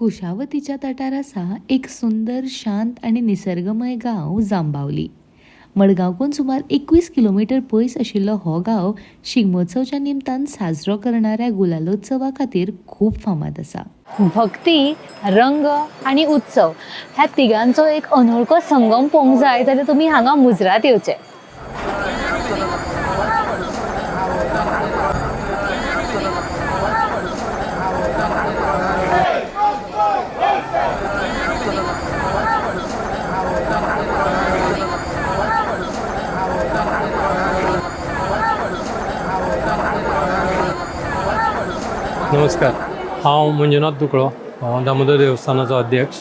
कुशावतीच्या तटार आसा एक सुंदर, शांत आनी निसर्गमय गांव जांबावली. मडगांवकून सुमार 21 किलोमिटर पयस आशिल्लो हो गांव शिगमोत्सवच्या निमतान साजरो करणाऱ्या गुलालोत्सवा खातीर खूब फामाद आसा. भक्ती, रंग आनी उत्सव ह्या तिगांचो एक अनोळखो संगम पळोवंक जाय जाल्यार तुमी हांगा मुजरात येवचे. नमस्कार, हांव मंजुनाथ दुकळो, हांव दामोदर देवस्थानाचो अध्यक्ष.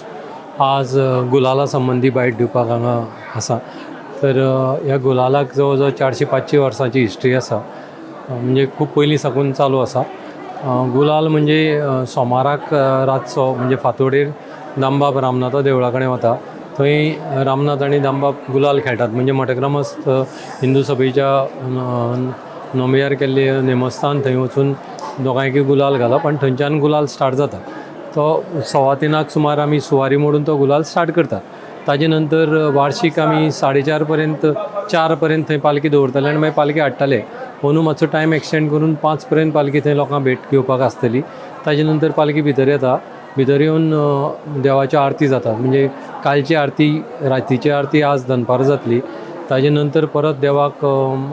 आज गुलाला संबंदी बायट दिवपाक हांगा आसा. तर ह्या गुलालाक जवळ जवळ 400-500 वर्सांची हिस्ट्री आसा, म्हणजे खूब पयलीं साकून चालू आसा. गुलाल म्हणजे सोमाराक रातचो म्हणजे फांतोडेर दामबाब रामनाथा देवळा कडेन वता. थंय रामनाथ आनी दामबाब गुलाल खेळटात. म्हणजे मठग्रामस्थ हिंदू सभेच्या नोमियार केल्ले नेमस्थान, थंय वचून दोगांयकय गुलाल घालप आनी थंयच्यान गुलाल स्टार्ट जाता. तो 3:15 सुमार आमी सुवारी मोडून तो गुलाल स्टार्ट करतात. ताजे नंतर वार्शीक आमी 4:30 पर्यंत, 4 पर्यंत थंय पालखी दवरताले आनी मागीर पालखी हाडटाले. अंदू मातसो टायम एक्सटेंड करून 5 पर्यंत पालखी थंय लोकांक भेट घेवपाक आसतली. ताजे नंतर पालखी भितर येता. भितर येवन देवाची आरती जाता. म्हणजे कालची आरती, रातीची आरती आज दनपारां जातली. ताजे नंतर परत देवाक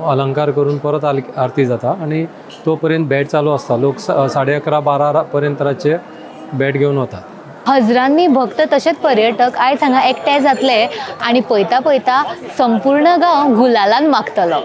अलंकार करून परत आरती जाता आनी तो पर्यंत भेट चालू आसता. लोक 11:30-12 पर्यंत रातचे भेट घेवन वतात. हजरांनी भक्त तशेंच पर्यटक आयज हांगा एकठांय जातले आनी पळयता पळयता संपूर्ण गांव गुलालान मागतलो.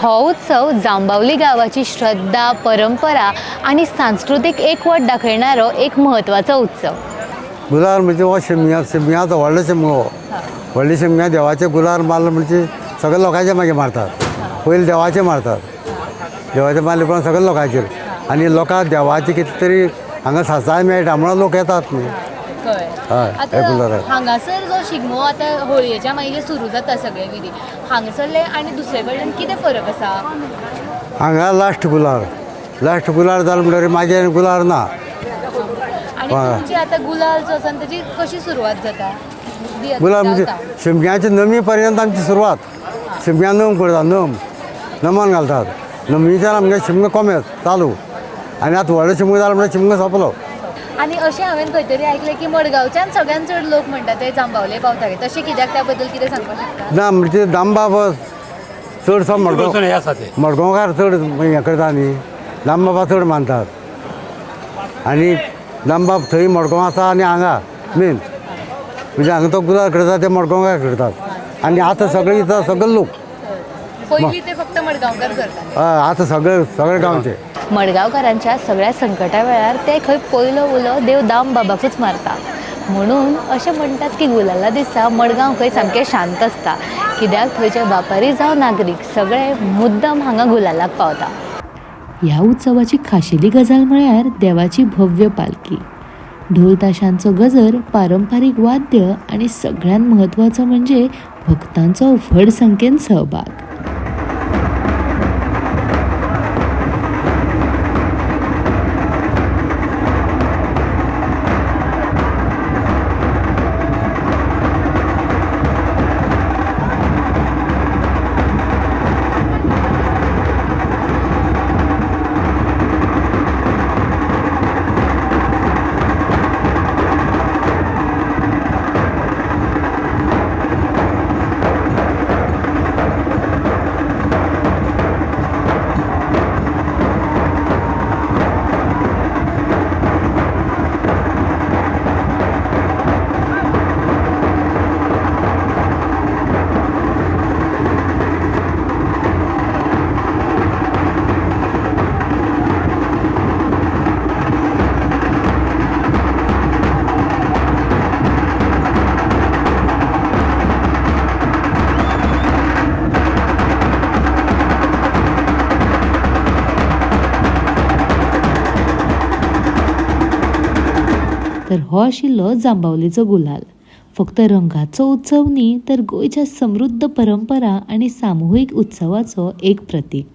हो उत्सव जांबावली गांवाची श्रद्धा, परंपरा आनी सांस्कृतीक एकवट दाखयणारो एक म्हत्वाचो उत्सव. गुलाल म्हणजे हो शिमग्या, शिमग्याचो व्हडलो शिमगो. व्हडले शिमग्या देवाचे गुलाल मारलो म्हणजे सगळे लोकांचे मागीर मारतात. पयलीं देवाचे मारतात, देवाचे मारले उपरांत सगळे लोकांचेर, आनी लोकांक देवाची कितें तरी हांगा सासाय मेळटा म्हणून लोक येतात न्ही. हय, हे गुलाल हांगासर जो शिगमो आतां होळयेच्या मागीर सुरू जाता सगळे विधी, हांगासरले आनी दुसरे कडल्यान कितें फरक आसा? हांगा लास्ट गुलाल, लास्ट गुलाल जालो म्हणटकीर मागीर गुलाल ना. आनी तुमची आतां गुलाल जो आसा ताची कशी सुरवात जाता? गुलाल म्हणजे शिमग्याची नमी पर्यंत आमची सुरवात. शिमग्या नम करता, नम नमन घालतात. नमीच्यान आमगे शिमगो कोमेस चालू, आनी आतां व्हडलो शिमगो जालो म्हणल्यार शिमगो सोंपलो. आनी अशें हांवें खंय तरी आयकलें की मडगांवच्यान सगळ्यान चड लोक म्हणटा ते जांबावले पावता. तशें कित्याक, त्या बद्दल कितें सांगपाक शकता? ना म्हणजे दामबाब चडसो मडगांव, मडगांवकार चड हें करता न्ही, दामबाबा चड मानतात. आनी दामबाब थंय मडगांव आसा आनी हांगा मेन म्हणजे हांगा तो गुलाल करता ते मडगांवकार करतात. आनी आतां सगळे इथं सगळे लोक पयलीं ते फक्त मडगांवकार करतात, आतां सगळे सगळे गांवचे. मडगांवकारांच्या सगळ्या संकटा वेळार ते खंय पयलो उलो देव दामबाबाकूच मारता. म्हणून अशें म्हणटात की गुलाला दिसा मडगांव खंय सामकें शांत आसता, कित्याक थंयचे व्यापारी जावं नागरीक सगळे मुद्दम हांगा गुलालाक पावता. ह्या उत्सवाची खाशेली गजाल म्हळ्यार देवाची भव्य पालखी, ढोल ताशांचो गजर, पारंपारीक वाद्य आनी सगळ्यांत म्हत्वाचो म्हणजे भक्तांचो व्हड संख्येन सहभाग. तर हो आशिल्लो जांबावलेचो गुलाल. फक्त रंगाचो उत्सव न्ही, तर गोंयच्या समृद्ध परंपरा आनी सामुहीक उत्सवाचो एक प्रतीक.